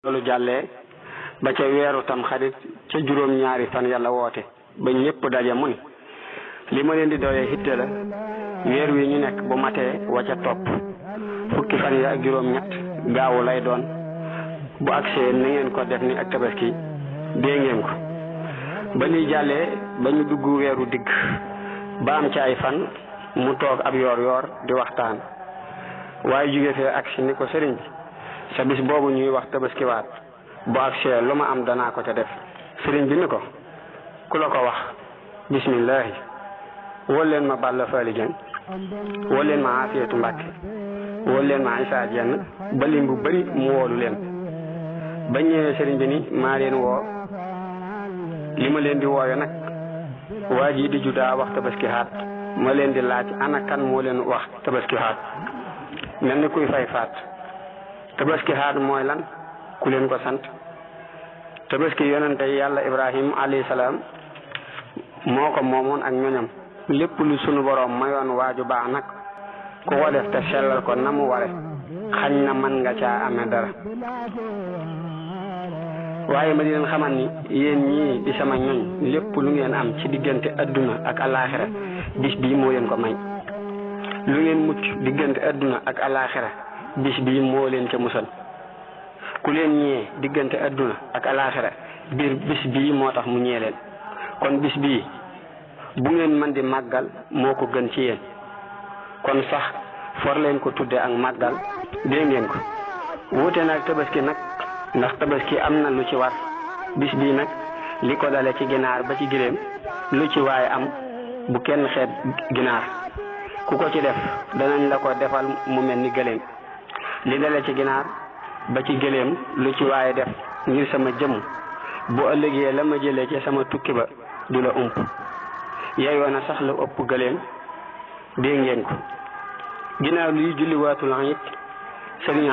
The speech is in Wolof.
loolu jàllee ba ca weeru tam xarit ca juróom-ñaari fan yàlla woote ba ñépp daje mu ni li ma leen di doyee hitte la weer wi ñu nekk bu matee wa ca topp fukki fan yi ak juróom-ñett gaawu lay doon bu agsee na ngeen ko def ni ak tabaski dee ngeen ko ba liy jàllee ba ñu dugg weeru digg ba am ci ay fan mu toog ab yoor di waxtaan waaye jóge fee agsi ni ko sëriñ bi sa bis boobu ñuy wax tabaskiwaat bu agsee lu ma am danaa ko ca def sëriñ bi ni ko ku la ko wax bismillahi wol leen ma Balla Faali Jeng wol leen ma Afiyatu Mbàkke wol leen ma Isaa Jenn ba lim bu bari mu woolu leen ba ñëwee sëriñ bi ni maa leen woo li ma leen di woowe nag waa ji di judaa wax tabaski xaat ma leen di laaj ana kan moo leen wax tabaski xaat mel ni kuy fay faat tabaski xaat mooy lan ku leen ko sant tabaski yonente yàlla Ibrahim alayhi salaam moo ko moomoon ak ñoñam lépp lu sunu boroom mayoon waaju baax nag ku ko def te sellal ko na mu ware xañ na mën nga caa amee dara waaye ma di leen xamal ni yéen ñii di sama ñoñ lépp lu ngeen am ci diggante adduna ak alaaxira bis bii moo leen ko may lu ngeen mucc diggante adduna ak alaaxira bis bii moo leen ca musal ku leen ñee diggante adduna ak alaaxira biir bis bii moo tax mu ñee leen kon bis bii bu ngeen mën di màggal moo ko gën ci yéen kon sax for leen ko tudde ak màggal dégg ngeen ko wuute nag tabaski nag ndax tabaski am na lu ci war bis bii nag li ko dale ci ginaar ba ci giléem lu ci waaye am bu kenn xeet ginaar ku ko ci def danañ la ko defal mu mel ni gëléem li dale ci ginaar ba ci gëléem lu ci waaye def ngir sama jëmm bu ëllëgee la ma jëlee ci sama tukki ba du la ump yeeyoo na sax la ëpp gëléem dégg ngeen ko ginnaaw luy julli waatul it sëriñ